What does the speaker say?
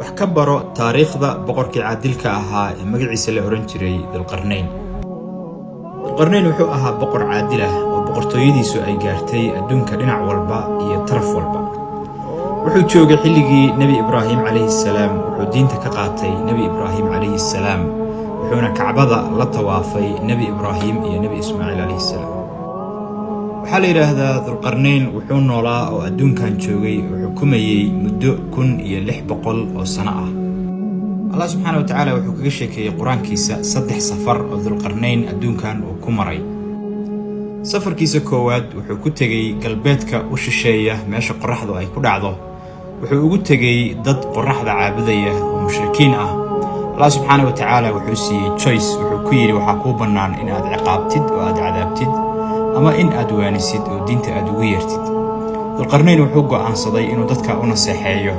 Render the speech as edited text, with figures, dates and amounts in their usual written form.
Wax ka baro taariikhda boqorkii caadilka ahaa ee magaciisa la odhan jiray Dulqarnayn. Dulqarnayn wuxuu ahaa boqor caadil ah oo boqortooyadiisu ay gaartay adduunka dhinac walba iyo taraf walba. Wuxuu joogay xilligii Nebi Ibraahim calayhi salaam. Wuxuu diinta ka qaatay Nebi Ibraahim calayhi salaam, wuxuuna Kacbada la tawaafay Nebi Ibraahim iyo Nebi Ismaaciil calayhi salaam. Waxaa la yidhaahdaa Dulqarnayn wuxuu noolaa oo adduunkan joogay oo xukumayey muddo 1600 oo sano ah. Allah subxaana wa tacaala wuxuu kaga sheekeeyey Qur-aankiisa saddex safar oo Dulqarnayn adduunkan uu ku maray. Safarkiisa koowaad wuxuu ku tegey galbeedka u shisheeya meesha qoraxdu ay ku dhacdo. Wuxuu ugu tegey dad qoraxda caabudaya oo mushrikiin ah. Allah subxaana wa tacaala wuxuu siiyey choice. Wuxuu ku yidhi: waxaa kuu bannaan in aad ciqaabtid oo aad cadaabtid ama in aad waanisid oo diinta aad ugu yeertid. Dulqarnayn wuxuu go'aansaday inuu dadka u naseexeeyo.